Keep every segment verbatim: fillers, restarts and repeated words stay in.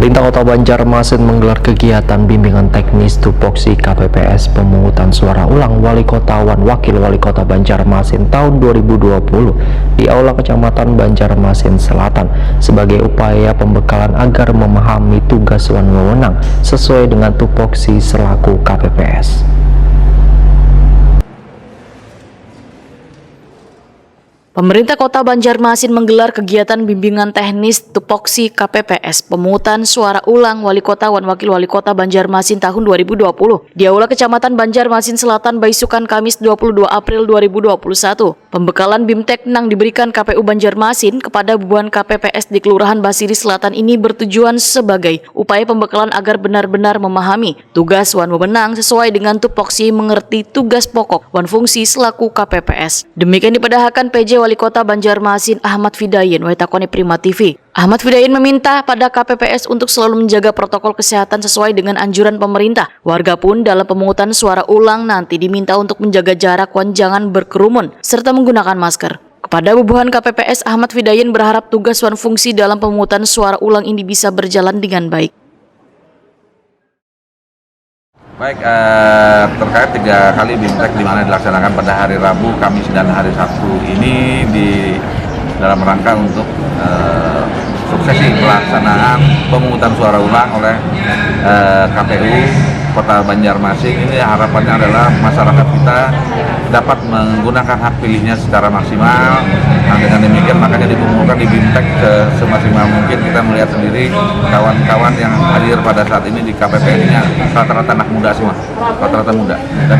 Pemerintah Kota Banjarmasin menggelar kegiatan bimbingan teknis tupoksi K P P S pemungutan suara ulang Wali Kota wan Wakil Wali Kota Banjarmasin tahun dua ribu dua puluh di Aula Kecamatan Banjarmasin Selatan sebagai upaya pembekalan agar memahami tugas wan wewenang sesuai dengan tupoksi selaku K P P S. Pemerintah Kota Banjarmasin menggelar kegiatan bimbingan teknis tupoksi K P P S pemungutan suara ulang Wali Kota wan Wakil Wali Kota Banjarmasin tahun dua ribu dua puluh di Aula Kecamatan Banjarmasin Selatan, baisukan Kamis dua puluh dua April dua ribu dua puluh satu. Pembekalan bimtek nang diberikan K P U Banjarmasin kepada bubuhan K P P S di Kelurahan Basiri Selatan ini bertujuan sebagai upaya pembekalan agar benar-benar memahami tugas wan wewenang sesuai dengan tupoksi, mengerti tugas pokok wan fungsi selaku K P P S. Demikian dipadahakan P J Wali Kota Banjarmasin Ahmad Fidayin wai takoni Prima T V. Ahmad Fidayin meminta pada K P P S untuk selalu menjaga protokol kesehatan sesuai dengan anjuran pemerintah. Warga pun dalam pemungutan suara ulang nanti diminta untuk menjaga jarak wan jangan berkerumun serta menggunakan masker. Kepada bubuhan K P P S, Ahmad Fidayin berharap tugas wan fungsi dalam pemungutan suara ulang ini bisa berjalan dengan baik. Baik, eh, terkait tiga kali bimtek di mana dilaksanakan pada hari Rabu, Kamis, dan hari Sabtu ini di dalam rangka untuk eh, suksesi pelaksanaan pemungutan suara ulang oleh eh, K P U Kota Banjarmasin, ini harapannya adalah masyarakat kita dapat menggunakan hak pilihnya secara maksimal. Nah, dengan demikian makanya dikumpulkan di bimtek ke semaksimal mungkin. Kita melihat sendiri kawan-kawan yang hadir pada saat ini di K P P S-nya rata-rata anak muda semua, rata-rata muda. Dan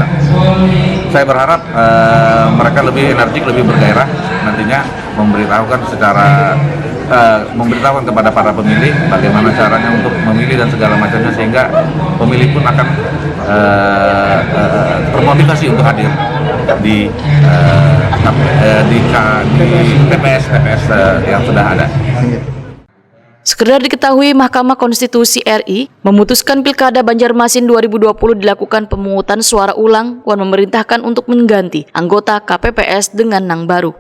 saya berharap eh, mereka lebih energik, lebih bergairah nantinya memberitahukan secara eh, memberitahukan kepada para pemilih bagaimana caranya untuk memilih dan segala macamnya, sehingga pemilih pun akan eh, eh, termotivasi untuk hadir di eh, eh, di, ka- di T P S T P S eh, yang sudah ada. Sekedar diketahui, Mahkamah Konstitusi R I memutuskan Pilkada Banjarmasin dua ribu dua puluh dilakukan pemungutan suara ulang wan memerintahkan untuk mengganti anggota K P P S dengan nang baru.